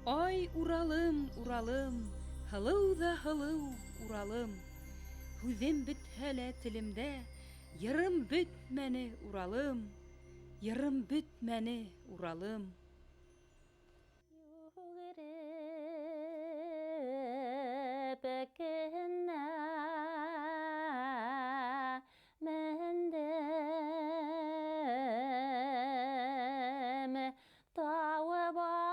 Ай, Уралым, Уралым, һылыу ҙа һылыу Уралым. Һүҙем бөтһә лә телемдә, йырым бөтмәне, Уралым. Йырым бөтмәне, Уралым. Йүгереп кенә мендем тау башына.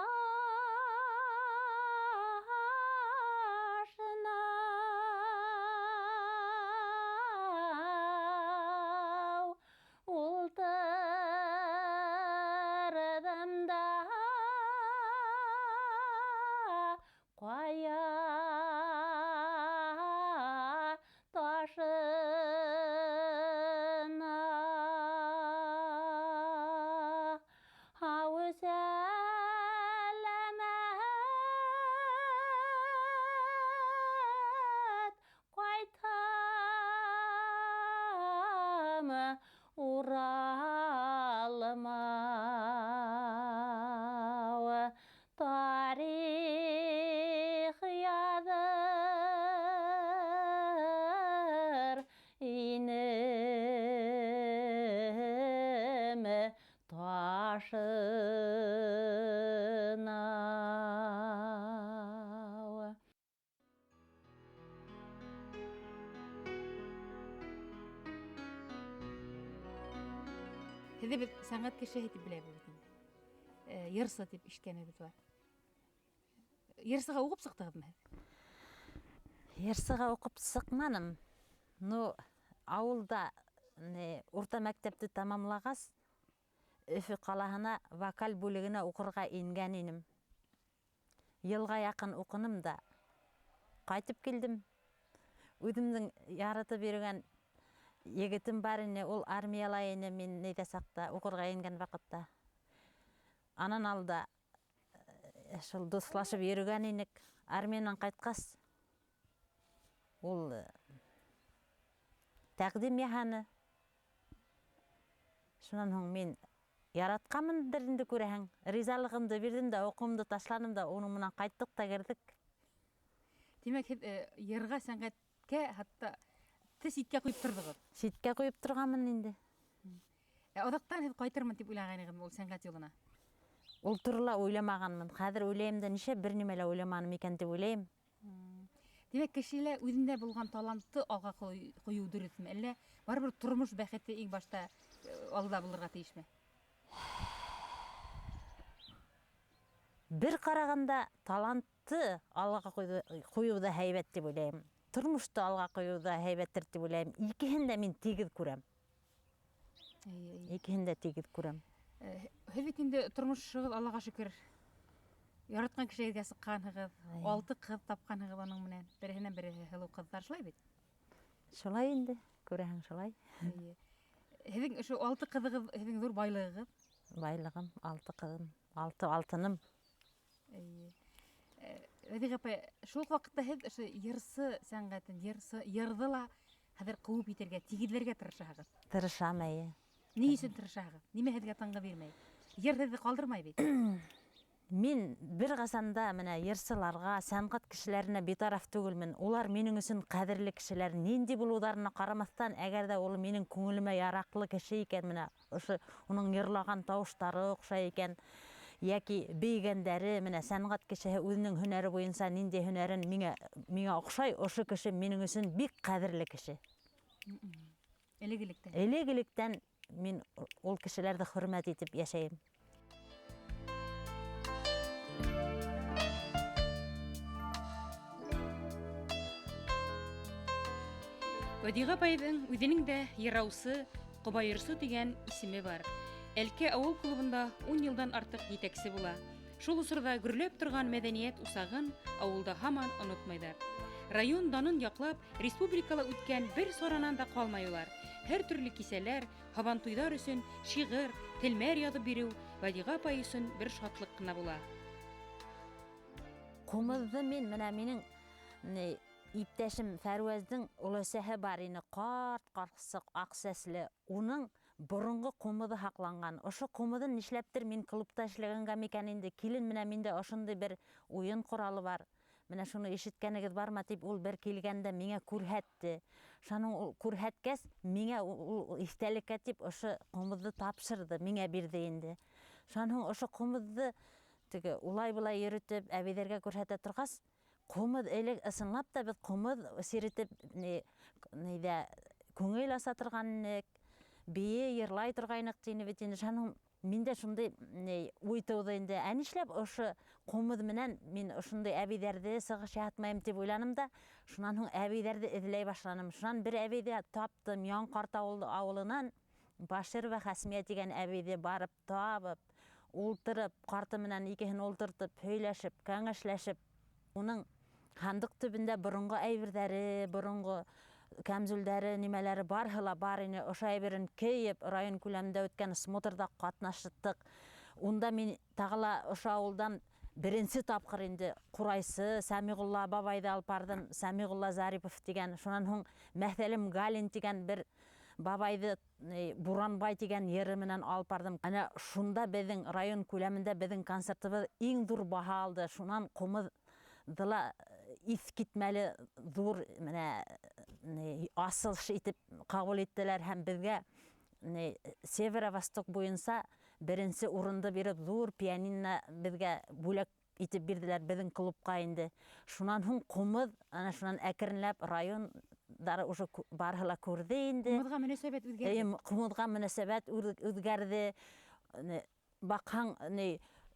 Ултырҙым да ҡая ташына. Һау сәләмәт ҡайтам Уралыма. Тарих яҙыр инем ташына. Һеҙҙе беҙ сәнғәт кешеһе тип беләбеҙ бит инде. Йырсы тип ишеткәнебеҙ бар. Йырсыға уҡып сыҡтығыҙмы һеҙ? Йырсыға уҡып сыҡманым. Ну, ауылда не, урта мәктәпте тамамлағас, Өфө ҡалаһына вокаль бүлегенә уҡырға ингән инем. Йылға яҡын уҡыным да ҡайтып килдем. Үҙемдең яратып йөрөгән егетем бар ине, ул армияла ине мин нейҙә саҡта, уҡырға ингән ваҡытта. Анан алда шул дуҫлашып йөрөгән инек. Армиянан ҡайтҡас, ул тәҡдим яһаны. Шунан һуң мин яратҡанмындыр инде, күрәһең. Ризалығымды бирҙем дә, уҡыуымды ташланым да, уның менән ҡайттыҡ та керҙек. Тимәк, һеҙ йырға, сәнғәткә хатта ситкә ҡуйып торҙоғоҙ? Ситкә ҡуйып торғанмын инде. Ә аҙаҡтан һеҙ ҡайтырмын тип уйлағайнығыҙмы ул сәнғәт юлына? Ул турала уйламағанмын. Хәҙер уйлайым да, нишләп бер нимә лә уйламаным икән тип уйлайым. Тимәк, кешелә үҙендә булған талантты алға ҡуйыу дөрөҫмө? Әллә барыбер тормош бәхете иң башта алда булырға тейешме? Бер ҡарағанда талантты алға ҡуйыу ҙа һәйбәт тип уйлайым. Тормошто алға ҡуйыу ҙа һәйбәттер тип уйлайым. Икеһен дә мин тигеҙ күрәм. Икеһен дә тигеҙ күрәм. Һеҙ бит инде тормошоғоҙ, Аллаға шөкөр, яратҡан кешегеҙгә сыҡҡанһығыҙ, 6 ҡыҙ тапҡанһығыҙ уның менән. Береһенән береһе һылыу ҡыҙҙар, шулай бит? Шулай инде, күрәһең, шулай. Һеҙҙең ошо 6 ҡыҙығыҙ, һеҙҙең ҙур байлығығыҙ? Байлығым, 6 ҡыҙым, 6 алтыным. Бәдиғә апай, шул уҡ ваҡытта һеҙ ошо йырсы сәнғәтен, йырҙы ла хәҙер ҡыуып етергә, тигеҙләргә тырышаһығыҙ? Тырышам, эйе. Ни өсөн тырышаһығыҙ? Нимә һеҙгә тынғы бирмәй? Йыр һеҙҙе ҡалдырмай бит. Мин бер ҡасан да менә йырсыларға, сәнғәт кешеләренә битараф түгелмен. Улар минең өсөн ҡәҙерле кешеләр. Ниндәй булыуҙарына ҡарамаҫтан, әгәр ҙә ул минең күңелемә яраҡлы кеше икән, менә ошо уның йырлаған тауыштары оҡшай икән, йәки бейегәндәре, менә сәнғәт кешеһе үҙенең һөнәре буйынса ниндәй һөнәрен миңә оҡшай, ошо кеше минең өсөн бик ҡәҙерле кеше. Элек-электән. Элек-электән мин ул кешеләрҙе хөрмәт итеп йәшәйем. Бәдиғә апайҙың үҙенең дә йыраусы, ҡобайырсы тигән исеме бар. Әлке ауыл клубында 10 йылдан артыҡ етәксе була. Шул осорҙа гөрләп торған мәҙәниәт усағын ауылда һаман онотмайҙар. Район данын яҡлап, республикала үткән бер саранан да ҡалмай улар. Һәр төрлө кисәләр, һабантуйҙар өсөн шиғыр, телмәр яҙып биреү Бәдиғә апай өсөн бер шатлыҡ ҡына була. Ҡумыҙҙы мин, менә минең, ни, иптәшем Фәрүәздең оләсәһе бар ине, ҡарт ҡарсыҡ, аҡ сәсле. Уның Боронғо ҡумыҙы һаҡланған. Ошо ҡумыҙын нишләптер мин клубта эшләгәнгә микән инде, килен менән миндә ошондай бер уйын ҡоралы бар. Менә шуны ишеткәнегеҙ бармы тип ул бер килгәндә миңә күрһәтте. Шуның ул күрһәткәс, миңә ул иҫтәлеккә тип ошо ҡумыҙҙы тапшырҙы, миңә бирҙе инде. Шуның ошо ҡумыҙҙы теге улай-былай йөрөтөп, әбейҙәргә күрһәтә торғас, ҡумыҙ элек ысынлап та беҙ ҡумыҙ сиретеп, нейҙә күңел аса торған инек, бейе йырлай торғайныҡ тине бит инде. Шуның миндә шундай уй тыуҙы инде. Ә нишләп ошо ҡумыҙ менән мин ошондай әбейҙәрҙе сығыш яһатмайым тип уйланым да, шунан һуң әбейҙәрҙе эҙләй башланым. Шунан бер әбейҙе таптым, Яңҡарт ауылынан Баширова Хәсмиә тигән әбейҙе барып табып, ултырып, ҡарты менән икеһен ултыртып, һөйләшеп, кәңәшләшеп, уның һандыҡ төбөндә боронғо әйберҙәре, боронғо кәмзүлдәре, нимәләре барыһы ла бар ине. Ошо әйберен кейеп, район күләмендә үткән смотрҙа ҡатнаштыҡ. Унда мин тағы ла ошо ауылдан беренсе тапҡыр инде ҡурайсы Сәмиғулла бабайҙы алып барҙым, Сәмиғулла Зарипов тигән. Шунан һуң Мәҫәлем Галин тигән бер бабайҙы, Буранбай тигән йыры менән алып барҙым. Ана шунда беҙҙең район күләмендә беҙҙең концертыбыҙ иң ҙур баһа алды. Шунан ҡумыҙҙы ла иҫ китмәле ҙур менә асылыш итеп ҡабул иттеләр һәм беҙгә Северо-Восток буйынса беренсе урынды биреп, ҙур пианино беҙгә бүләк итеп бирҙеләр беҙҙең клубҡа инде. Шунан һуң ҡумыҙ, ана шунан әкренләп райондары уже барыһы ла күрҙе инде. Ҡумыҙға мөнәсәбәт үҙгәрҙе. Эйе, ҡумыҙға мөнәсәбәт үҙгәрҙе. Баҡһаң,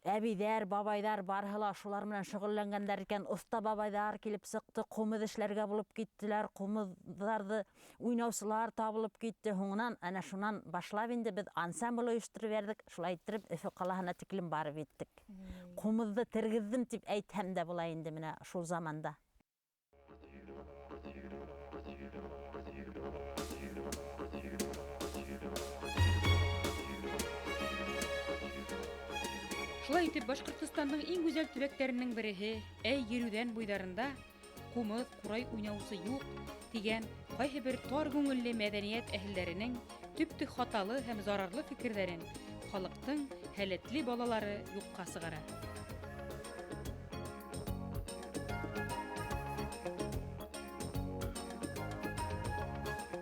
әбейҙәр, бабайҙар барыһы ла шулар менән шөғөлләнгәндәр икән. Оҫта бабайҙар килеп сыҡты, ҡумыҙ эшләргә булып киттеләр, ҡумыҙҙарҙы уйнаусылар табылып китте. Һуңынан ана шунан башлап инде беҙ ансамбль ойоштороп бәрҙек. Шулай иттереп Өфө ҡалаһына тиклем барып еттек. Ҡумыҙҙы тергеҙҙем тип әйтһәм дә була инде менә шул заманда. Шулай итеп, Башҡортостандың иң гүзәл төбәктәренең береһе Әй Йөрүҙән буйҙарында ҡумыҙ, ҡурай уйнаусы юҡ тигән ҡайһы бер тар күңелле мәҙәниәт әһелдәренең төптө хаталы һәм зарарлы фекерҙәрен халыҡтың һәләтле балалары юҡҡа сығара.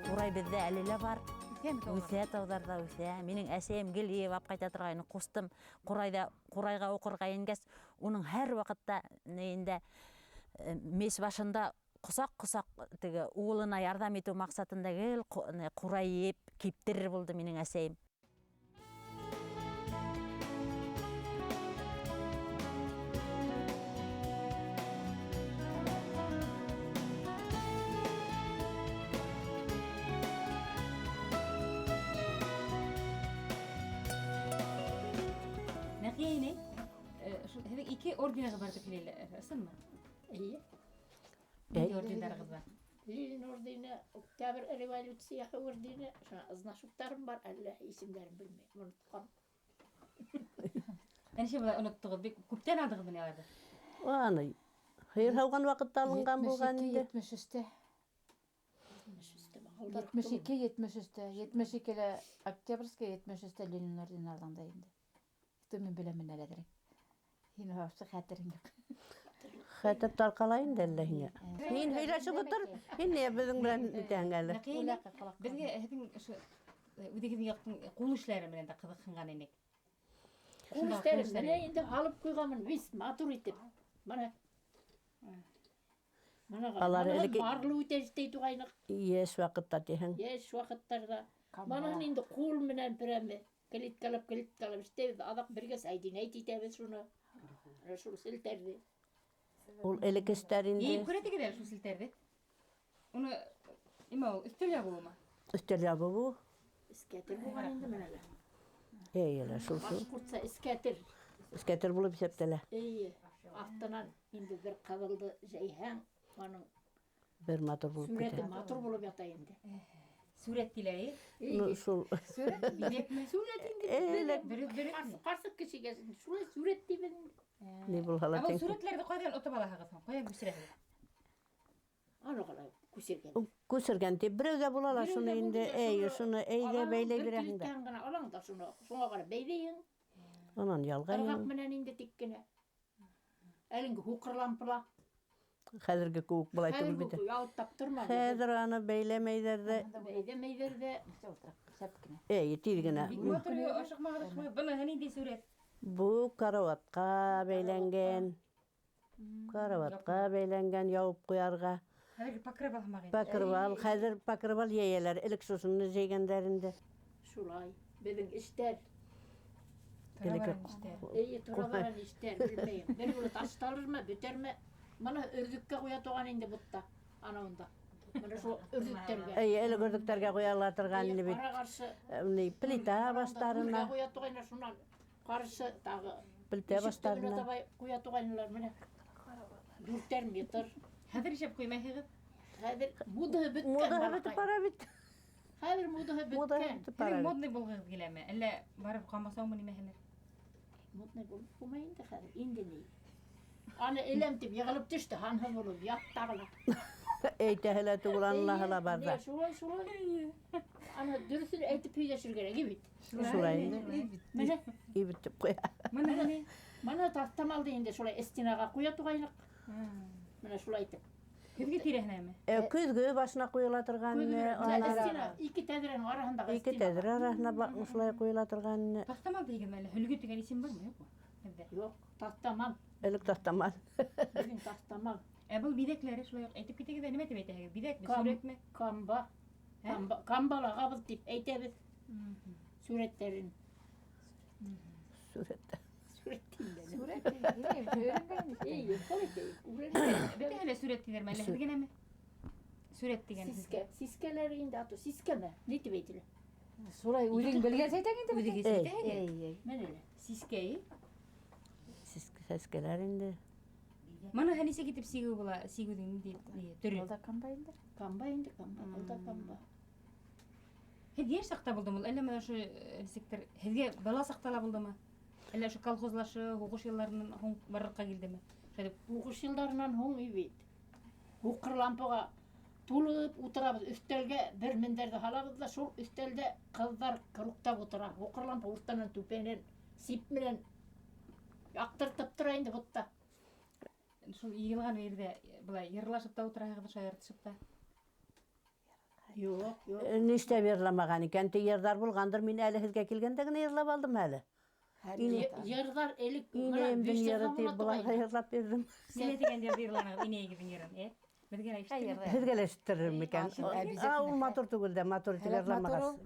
Ҡурай беҙҙә әле лә бар. Үҫәме тауҙарҙа? Үҫә, тауҙарҙа үҫә. Минең әсәйем гел йыйып алып ҡайта торғайны. Ҡустым ҡурайға уҡырға ингәс, уның һәр ваҡытта нейендә мес башында ҡосаҡ-ҡосаҡ теге улына ярҙам итеү маҡсатында гел ҡурай йыйып киптерер булды минең әсәйем. Һеҙҙең ике орденығыҙ бар тип һөйләйләр, ысынмы? Эйе. Ниндәй ордендарығыҙ бар? Ленин ордены, Октябрь революцияһы ордены, шуна значоктарым бар, әллә исемдәрен белмәйем, онотҡан. Ә нисә былай оноттоғоҙ? Бик күптән алдығыҙ мени аларҙы? Аны һыйыр һауған ваҡытта алынған булған инде. Етмеш өстә. Етмеш өстә, малдар Етмеш түгел. ике, етмеш өстә. Етмеш икелә Октябрьская, етмеш өстә Ленин ордены алған да инде. Мин беләм нәләдер. Һин вообще хәтерең юҡ. Хәтер тарҡала инде әллә һиңә. Һин һөйләшеп ултыр, һин ни беҙҙең белән итәһең әле? Нәҡиә инә, беҙгә һеҙҙең ошо үҙегеҙҙең яҡтың ҡул эштәре менән дә ҡыҙыҡһынған инек. Ҡул эштәре менә инде һалып ҡуйғанмын, бис матур итеп. Мына. Мына Алар мына элек марлы үтә эштәй туғайныҡ. Йәш ваҡытта тиһең. Йәш ваҡыттарҙа. Камера. Мына инде ҡул менән прәме. Клеткалап, клеткалап эштәйбеҙ, аҙаҡ бергә сайдинайт итәбеҙ шуны. Ана шул селтәрҙе. Ул элек эштәр инде. Йыйып күрәтегеҙ әле шул селтәрҙе? Уны нимә ул, өҫтәл ябыуымы? Өҫтәл ябыуы. Эскәтер булған инде мына лә. Эйе, лә, шул, шул. Башҡортса эскәтер. Эскәтер булып иҫәптәлә. Эйе. Аҫтынан инде бер ҡыҙылды жәйһәң, уның Бер матур булып сүрәте китә. матур булып ята инде. Сүрәт тиләй? Ну, шул. Сүрәт биҙәкме? Сүрәт инде. Элек. Бер, бер, бер. Ҡарсыҡ кешегә шулай сүрәт тибеҙ инде. Ни булһа ла Ә был тиң. сүрәтләрҙе ҡайҙан отоп алаһығыҙ һуң? Ҡайҙан күсерәһегеҙ? Аны ҡалай. Күсергән. Күсергән тип берәү ҙә була ла Берәү шуны ҙә инде, булды да, әй, шуны шуны әйҙә алаң, бәйләй бер бирәһең дә. килиткән генә алаң да шуны, шуңа ҡарап бәйләйһең. Унан ялғайһың. Ырғаҡ менән инде тик кенә. Әлеңге һуҡыр лампала. Хәҙерге кеүек былай түгел бит. Хәҙерге ялттап тормай. Хәҙер аны бәйләмәйҙәр ҙә. Бәйләмәйҙәр ҙә. Шәп кенә. Әй, тиҙ генә. Бик матур, ашыҡмағыҙ, шулай. Быны ниндәй сүрәт? Бу караватҡа бәйләнгән. Караватҡа бәйләнгән, яуып ҡуярға. Хәҙер покрывал һымаҡ инде. Покрывал, хәҙер покрывал йәйәләр. Элек шушыны җәйгәндәр инде. Шулай. Беҙҙең эштәр. Тора Элек барған эштәр. Эйе, тора барған эштәр, белмәйем. Бер юлы ташталырмы, бөтәрме? Бына өрҙөккә ҡуя торған инде бутта, анауында. Бына шул өрҙөктәргә. Эйе, элек өрҙөктәргә ҡуя ла торған инде бит. Ҡара ҡаршы. Ни, плита баштарына. Түргә ҡуя торғайнылар, шунан ҡаршы тағы. Плита Ишек төбөнә баштарына. табай ҡуя торғайнылар, менә. Дүртәр метр. Хәҙер ишәп ҡуймайһығыҙ? Хәҙер модаһы бөткән, Модаһы балаҡай. бөтөп бара бит. Хәҙер модаһы Модаһы бөткән. бөтөп бара Һеҙҙең бит. модный булғығыҙ киләме? Әллә барып ҡамасаумы нимәһелер? Модный булып булмай инде хәҙер. Инде ни? Аны эләм тип йығылып төштө, һанһыҙ булып ятты ла. Әйтәһе лә түгел, анлаһы ла бар да. Эйе, шулай, шулай. Аны дөрөҫөн әйтеп һөйләшергә кәрәк бит. Шулай инде. Менә. Ибит тип ҡуя. Мына ни? Мына таҫтамалды инде шулай стенаға ҡуя торғайныҡ. Менә шулай итеп. Көҙгө тирәһенәме? Көҙгө башына ҡуйыла торған, Көҙгө, анар. стена, ике тәҙрәнең араһындағы Ике стена. тәҙрә араһына шулай ҡуйыла торған. Таҫтамал тигән әле һөлгө тигән исем бармы, юҡмы? Һеҙҙә? Юҡ, таҫтамал. Элек таҫтамал. Беҙҙең таҫтамал. Ә был биҙәкләре шулай уҡ әйтеп китегеҙ, нимә тип әйтәһегеҙ? Биҙәкме, сүрәтме? Камба. Ә? Камба, камбалағабыҙ тип әйтәбеҙ. Сүрәттәрен. Сүрәттәр. Сүрәт тим дә. Сүрәт тим, өйрәнгән. Эй, ҡалай әйтәйек, өйрәнгән. Бөтәһе лә сүрәт тиҙәрме, әллә һеҙ генәме? Сүрәт тигән һүҙ. Сискә, сискәләре инде ату, сискәме? Ни тип әйтелә? Шулай үҙең белгәнсә әйтәң инде. Үҙегеҙ Эй. әйтәһегеҙ? Эй, эй. Менә лә. Сискә, эй? Сискә, сискәләр инде. Мына нисек итеп сигеү була? Сигеүҙең ниндәй төрө? Ул да камба инде. Камба инде, камба, ул да камба. Һеҙ йәш саҡта булдымы ул? Әллә менә ошо нисектер, һеҙгә бала саҡта ла булдымы? Әллә ошо колхозлашы, һуғыш йылдарынан һуң барлыҡҡа килдеме? Шулай итеп. Һуғыш йылдарынан һуң бит. Һуҡыр лампаға тулып ултырабыҙ, өҫтәлгә бер мендәрҙе һалабыҙ ҙа, шул өҫтәлдә ҡыҙҙар кругтап ултыра. Һуҡыр лампа уртанан түпәнән, сип менән яҡтыртып тора инде бутта. Шул йыйылған ерҙә былай йырлашып та ултыраһығыҙ, шаяртышып та. Юҡ, юҡ. Нишләп йырламаған икән? Тик йырҙар булғандыр. Мин әле һеҙгә килгәндә генә йырлап алдым әле. Йырҙар элек бына Инәйемдең биш йыры йырға тип була быларға торғайны. йырлап бирҙем. Нимә тигән йырҙы йырланығыҙ? Инәйегеҙҙең йырын, ә? Беҙгә лә ишеттерегеҙ. Хәйер. Һеҙгә лә ишеттерер микән? Ай, обязательно. Ул матур түгел дә, матур итеп Хәләт матур йырламағас. ул.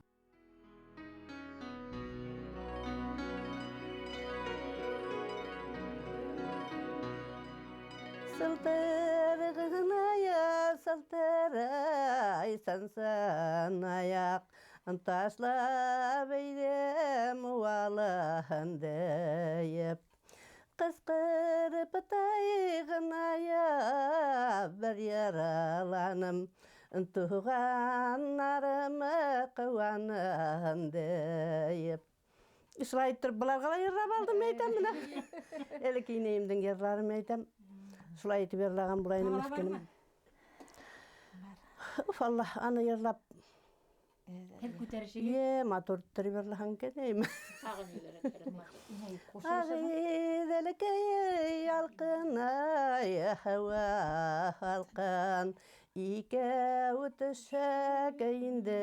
Сылтыр ғына сылтырай сансан аяҡ, ташлап әйҙәм уалаһын дейеп. Ҡысҡырып тайғыная бер яраланым, туғандарым ҡыуаныһын дейеп. Шулай иттереп быларға ла йырлап алдым, әйтәм менә. Элек инәйемдең йырларын әйтәм. Шулай итеп йырлаған була инем Тағы ла меҫкенем. бармы? Уф, Аллаһ, аны йырлап. Һеҙ күтәрешегеҙ. Е, матур иттереп йырлаһаң икән, әйме. Тағы ни кәрәк, кәрәк матур. Инәй, ҡушылышығыҙ. Ағиҙелкәй ялҡынай, һауа һалҡын, икәү төшәк инде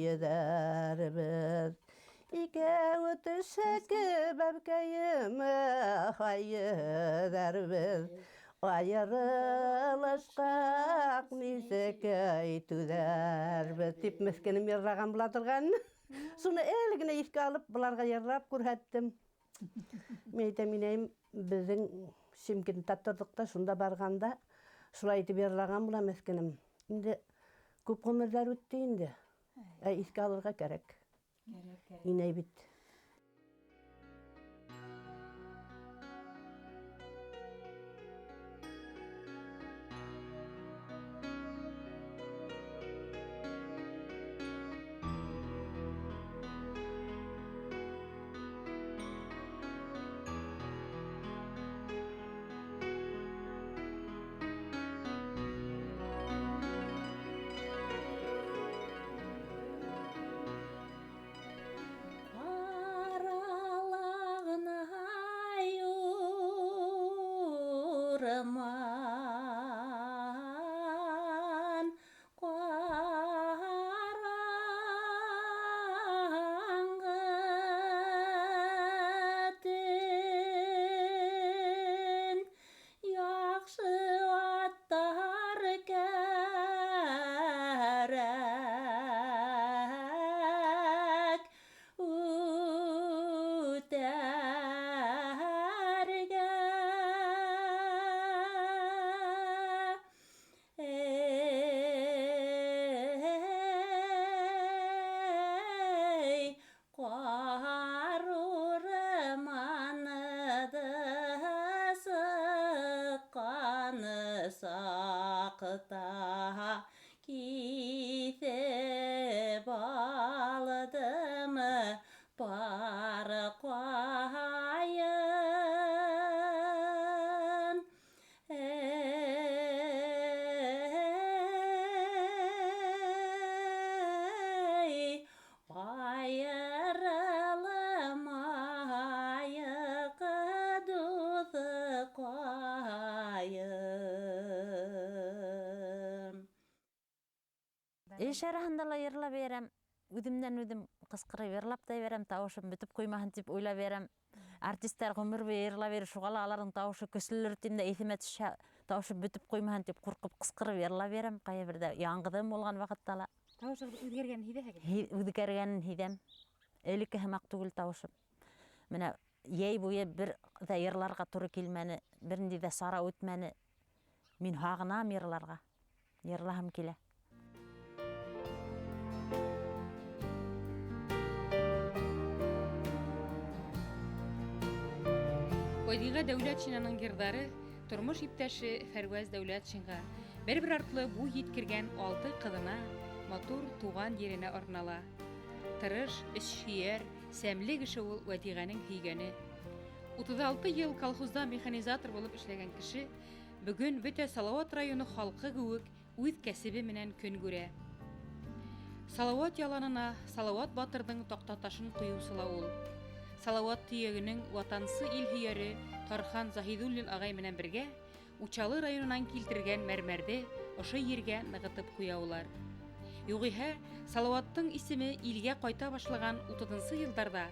йөҙәрбеҙ. Икәү төшәк бәбкәйем, йөҙәрбеҙ. Айырылышҡаҡ нисек әйтүҙәрбеҙ, тип меҫкенем йырлаған була торған. Шуны әле генә иҫкә алып, быларға йырлап күрһәттем. Мин әйтәм, инәйем, беҙҙең Шимкентта торҙоҡ та, шунда барғанда шулай итеп йырлаған була меҫкенем. Инде күп ғүмерҙәр үтте инде. Ә иҫкә алырға кәрәк. Кәрәк, кәрәк. Инәй бит. Урман ҡараңғы төн, яҡшы аттар кәрәк үтәргә. Эй, ҡар урманды сыҡҡан саҡта киҫеп алдым пар ҡайын. Эй, айырылмайыҡ, дуҫҡайым. Эш араһында ла йырлап бирәм, үҙемдән үҙем ҡысҡырып йырлап та бирәм, тауышым бөтөп ҡуймаһын тип уйлап бирәм. Артистар ғүмер буйы йырлап бирер, шуға ла аларҙың тауышы көслөлөр тим дә иҫемә төшһә, тауышым бөтөп ҡуймаһын тип ҡурҡып ҡысҡырып йырлап бирәм. Ҡайһы берҙә яңғыҙым булған ваҡытта ла. Тауышығыҙ үҙгәргәнен һиҙәһегеҙ? Үҙгәргәнен һиҙәм. Элекке һымаҡ түгел тауышым. Менә йәй буйы бер ҙә йырларға тура килмәне, бер ниндәй ҙә сара үтмәне. Мин һағынам йырларға. Йырлаһым килә. Бадиға Дәүләтшинаның йырҙары тормош иптәше Фәрүәз Дәүләтшинға бер-бер артлы буй еткергән 6 ҡыҙына, матур туған еренә арнала. Тырыш, эшһөйәр, сәмле кеше ул Вәдиғәнең һөйгәне. 36 йыл колхозда механизатор булып эшләгән кеше бөгөн бөтә Салауат районы халҡы кеүек үҙ кәсебе менән көн күрә. Салауат яланына Салауат батырҙың таҡтаташын ҡуйыусы ла ул. Салауат төйәгенең ватансы илһөйәре Тархан Заһидуллин ағай менән бергә Учалы районынан килтергән мәрмәрҙе ошо ергә нығытып ҡуя улар. Юғиһә, Салауаттың исеме илгә ҡайта башлаған утыҙынсы йылдарҙа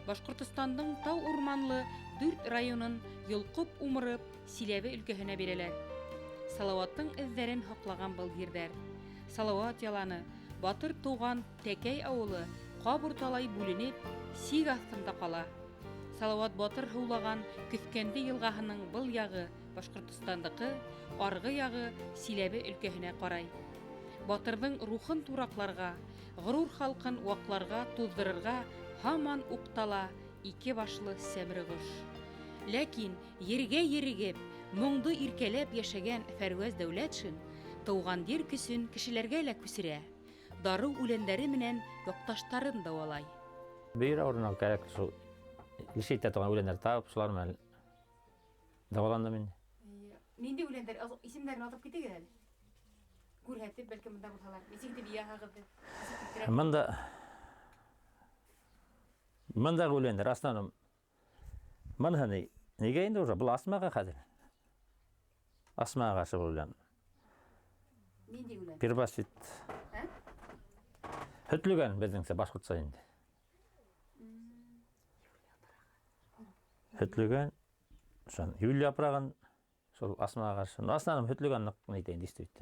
Башҡортостандың тау урманлы 4 районын йолҡоп умырып Силәбе өлкәһенә бирәләр. Салауаттың эҙҙәрен һаҡлаған был ерҙәр. Салауат яланы, батыр тыуған Тәкәй ауылы ҡап урталай бүленеп, сик аҫтында ҡала. Салауат батыр һыулаған Көҫкәнде йылғаһының был яғы Башҡортостандыҡы, арғы яғы Силәбе өлкәһенә ҡарай. Батырҙың рухын тураҡларға, ғорур халҡын ваҡларға, туҙҙырырға һаман уҡтала ике башлы сәмреғош. Ләкин ергә ерегеп, моңдо иркәләп йәшәгән Фәрүәз Дәүләтшин тыуған ер көсөн кешеләргә лә күсерә, дарыу үләндәре менән яҡташтарын дауалай. Бөйөр ауырыуына кәрәк шул ишек итә торған үләндәр табып, шулар менән дауаландым инде. Ниндәй үләндәр? Исемдәрен атап китегеҙ әле. Күрһәтеп, бәлки бында булһалар. Нисек итеп йыяһығыҙ? Нисек иттерәһегеҙ? Мындағы үләндәр, основном. Мыныһы ни? Нигә инде уже? Был астмаға хәҙер. Астмаға ҡаршы был үлән. Ниндәй үлән? Первосвет. Ә? Һөтлөгән беҙҙеңсә, башҡортса инде. Һөтлөгән, шул юл япрағын, шул астмаға ҡаршы. Ну, основном һөтлөгән ныҡ ни итә инде, исте бит.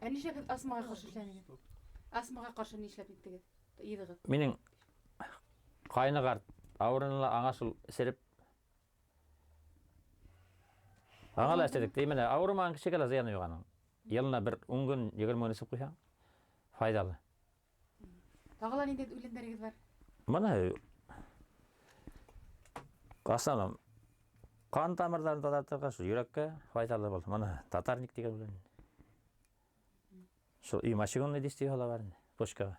Ә нишләп һеҙ астмаға ҡаршы эшләнегеҙ? Астмаға ҡаршы нишләп иттегеҙ? Йыйҙығыҙ? Минең ҡайны ҡарт ауырыны ла аңа шул эсереп, аңа ла эсерҙек. Тей, менә ауырымаған кешегә лә зыяны юҡ аның. Йылына бер ун көн, егерме көн эсеп ҡуйһаң, файҙалы. Тағы ла ниндәй үләндәрегеҙ бар? Бына основном ҡан тамырҙарын таҙартырға, шул йөрәккә файҙалы был. Бына татарник тигән үлән. Шул и мочегонный действие ла бар инде, почкаға.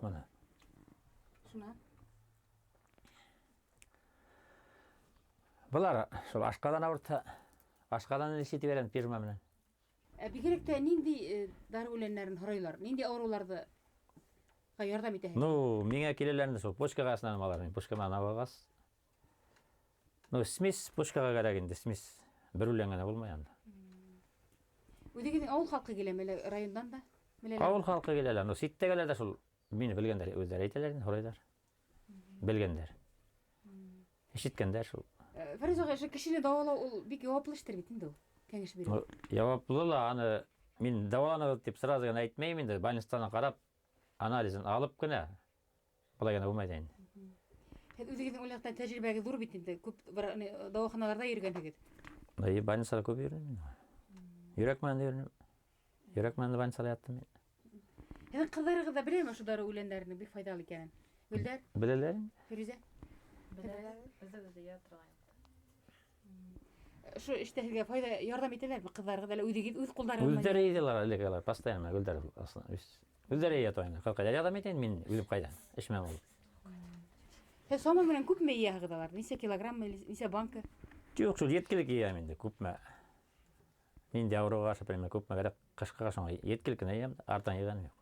Бына. Шуна. Былар шул ашҡаҙан ауыртһа, ашҡаҙанын ишетеп бирәм пижма менән. Ә бигерәк тә ниндәй дарыу үләндәрен һорайлар? Ниндәй ауырыуларҙы ярҙам итәһегеҙ? Ну, миңә киләләр инде шул почкаға основном алар. Мин почка менән ауырғас. Ну, смесь почкаға кәрәк инде, смесь. Бер үлән генә булмай анда. Үҙегеҙҙең ауыл халҡы киләме әллә райондан да? Беләләр? Ауыл халҡы киләләр, но ситтәгеләр ҙә шул мине белгәндәр үҙҙәре әйтәләр инде, һорайҙар. Белгәндәр. Ишеткәндәр шул. Фәруз ағай, ошо кешене дауалау ул бик яуаплы эштер бит инде ул. Кәңәш биреү. Ну, яуаплы ла аны мин дауаланыгыҙ тип сразу гына әйтмәйем инде, больницанан ҡарап, анализын алып кенә былай гына булмай инде. Һеҙ үҙегеҙҙең ул яҡтан тәжрибәгеҙ ҙур бит инде, күп дауаханаларҙа йөрөгәнһегеҙ. Эйе, больницала күп йөрөнөм мин. Йөрәк менән дә йөрөнөм. Йөрәк менән дә больницала яттым мин. Һеҙҙең ҡыҙҙарығыҙ ҙа беләме ошо дарыу үләндәренең бик файҙалы икәнен? Гөлдәр? Беләләр инде. Фирүзә? Беләләр, үҙебеҙ йыя торғайныҡ. Ошо эштә һеҙгә файҙа ярҙам итәләрме ҡыҙҙарығыҙ, әллә үҙегеҙ үҙ ҡулдарығыҙ менән? Үҙҙәре йыйҙылар элек алар, постоянно Гөлдәр үҙҙәре йыя торғайны. Ҡыҙ ярҙам итә инде, мин үҙем ҡайҙан, эш менән булып. Һеҙ сама менән күпме йыяһығыҙ алар? Нисә килограмм, нисә банка? Юҡ, шул еткелек йыям инде, күпме. Ниндәй ауырыуға ҡаршы, примерно, күпме кәрәк, ҡышҡа шуңа еткелек кенә йыям, артан йыйғаным юҡ.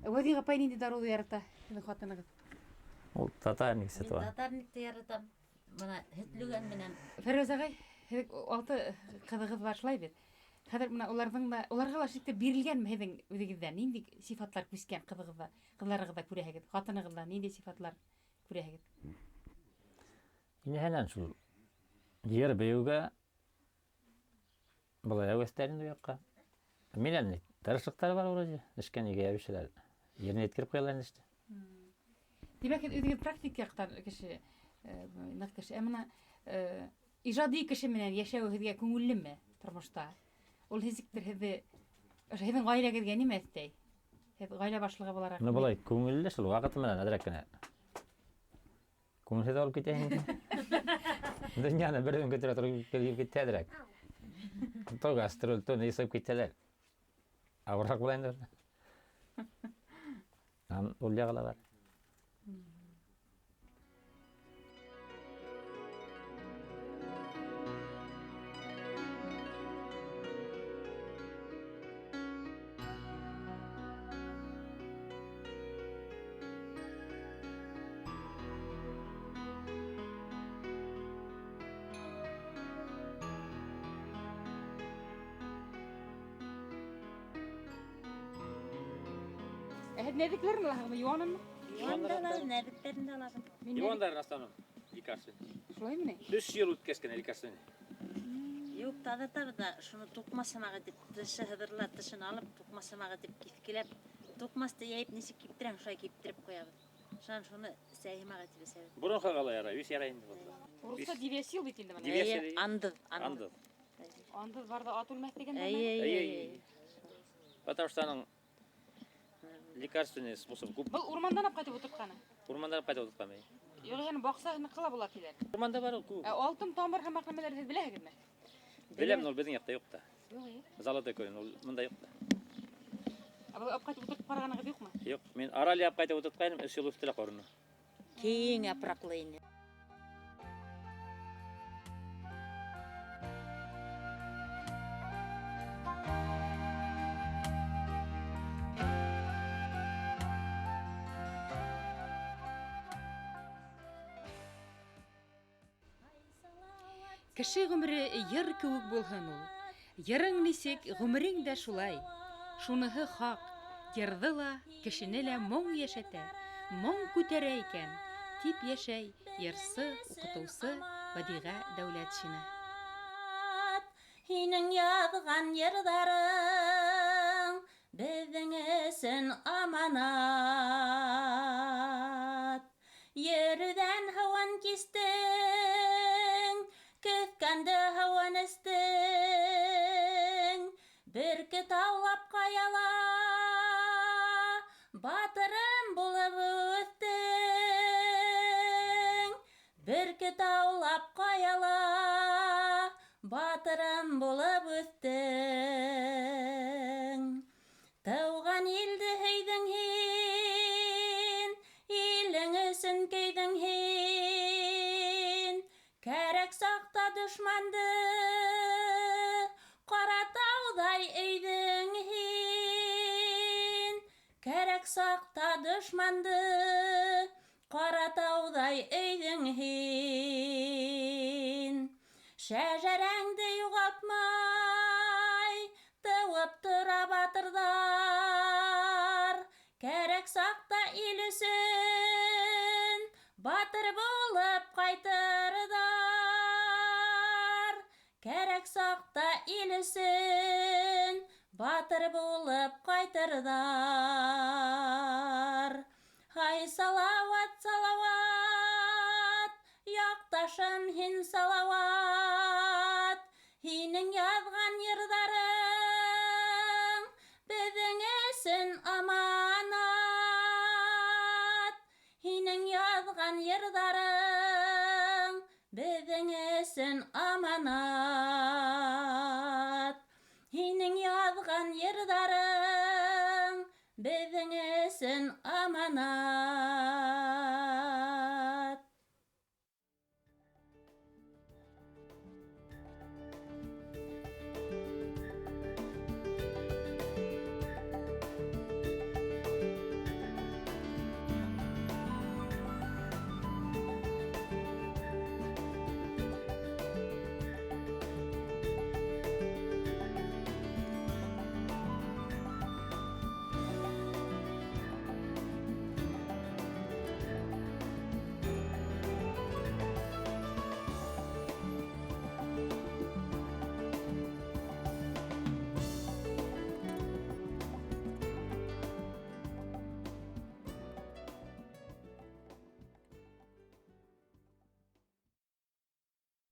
Вәдиғә апай ниндәй дарыуҙы ярата һеҙҙең ҡатынығыҙ? Ул татарник Мин һөтө бар. татарникты яратам. Бына һөтлөгән менән. Фәрүз ағай, һеҙ 6 ҡыҙығыҙ бар, шулай бит? Хәҙер бына уларҙың да, уларға ла шикте бирелгәнме һеҙҙең үҙегеҙҙән? Ниндәй сифатлар күскән ҡыҙығыҙҙа, ҡыҙҙарығыҙҙа күрәһегеҙ? Ҡатынығыҙҙа ниндәй сифатлар күрәһегеҙ? Инәһенән шул ер бейеүгә былай әүәҫтәр инде уяҡҡа. Минән ни, тырышлыҡтар бар вроде, эшкә нигә ябышалар. Еренә еткереп ҡуялар инде эште. Тимәк, һеҙ үҙегеҙ практик яҡтан кеше, ныҡ кеше. Ә бына ижади кеше менән йәшәү һеҙгә күңеллеме тормошта? Ул нисектер һеҙҙе, ошо һеҙҙең ғаиләгеҙгә нимә өҫтәй? Һеҙ ғаилә башлығы булараҡ. Ну, былай күңелле шул ваҡыты менән әҙерәк кенә. Күңелһеҙ алып китә инде. Донъяны бер көн көтөрә тороп килеп китә әҙерәк. То гастроль, то ни сығып китәләр. Ауырыраҡ була инде. Һәм ул яғы ла бар. Һеҙ нәҙекләрен алаһығыҙмы, йыуанынмы? Йыуанды алабыҙ, нәҙектәрен дә алабыҙ. Мин Йыуандарын основном лекарственный. Шулаймы ни? Өс йыл үткәс кенә лекарственный. Юҡ, таҙартабыҙ ҙа, шуны туҡмас һымаҡ итеп, тышы һыҙырыла, тышын алып, туҡмас һымаҡ итеп киҫкеләп, туҡмасты йәйеп нисек киптерәң, шулай киптереп ҡуябыҙ. Шунан шуны сәй һымаҡ итеп эсәбеҙ. Боронға ҡала ярай, үс ярай инде был. Урыҫса девясил бит инде бына. Девясил. Эйе, андыҙ, андыҙ. Андыҙ. Андыҙ бар ҙа ат үлмәҫ тигән Эйе, нәмә. эйе, Эйе, эйе. эйе. Потому что аның лекарственный способ күп. Был урмандан алып ҡайтып ултыртҡаны. Урмандан алып ҡайтып ултыртҡан, эйе. Юҡ, яны баҡсаһын ҡыла була тиҙәр. Урманда бар ул күп. Ә алтын тамыр һәм нәмәләрҙе һеҙ беләһегеҙме? Беләм, ул беҙҙең яҡта юҡ та. Юҡ, эйе. Золотой корень, ул мында юҡ та. Ә был алып ҡайтып ултыртып ҡарағанығыҙ юҡмы? Юҡ, мин аралия алып ҡайтып ултыртҡайным, өс йыл үҫте лә ҡороно. Киң япраҡлы ине. Кеше ғүмере йыр кеүек булһын ул. Йырың нисек, ғүмерең дә шулай. Шуныһы хаҡ, йырҙы ла, кешене лә моң йәшәтә, моң күтәрә икән, тип йәшәй йырсы, уҡытыусы Бәдиғә Дәүләтшина. Һинең яҙған йырҙарың беҙҙең өсөн аманат. Ерҙән һауан кистең, көҫкәнде һауан эстең, бөркөт аулап ҡаяла, батырым булып үҫтең. Бөркөт аулап ҡаяла, батырым булып үҫтең. Тыуған илде һөйҙөң һин, илең өсөн көйҙөң һин. Кәрәк саҡта дошманды ҡара тауҙай өйҙөң һин. Кәрәк саҡта дошманды ҡара тауҙай өйҙөң һин. Шәжәрәңде юғалтмай, тыуып тора батырҙар. Кәрәк саҡта ил өсөн батыр булып ҡайтырҙар. Кәрәк саҡта ил өсөн батыр булып ҡайтырҙар. Һай, Салауат, Салауат, яҡташым һин, Салауат, һинең яҙған йырҙарың беҙҙең өсөн аманат. Һинең яҙған йырҙарың беҙҙең өсөн аманат. Һинең яҙған йырҙарың беҙҙең өсөн аманат.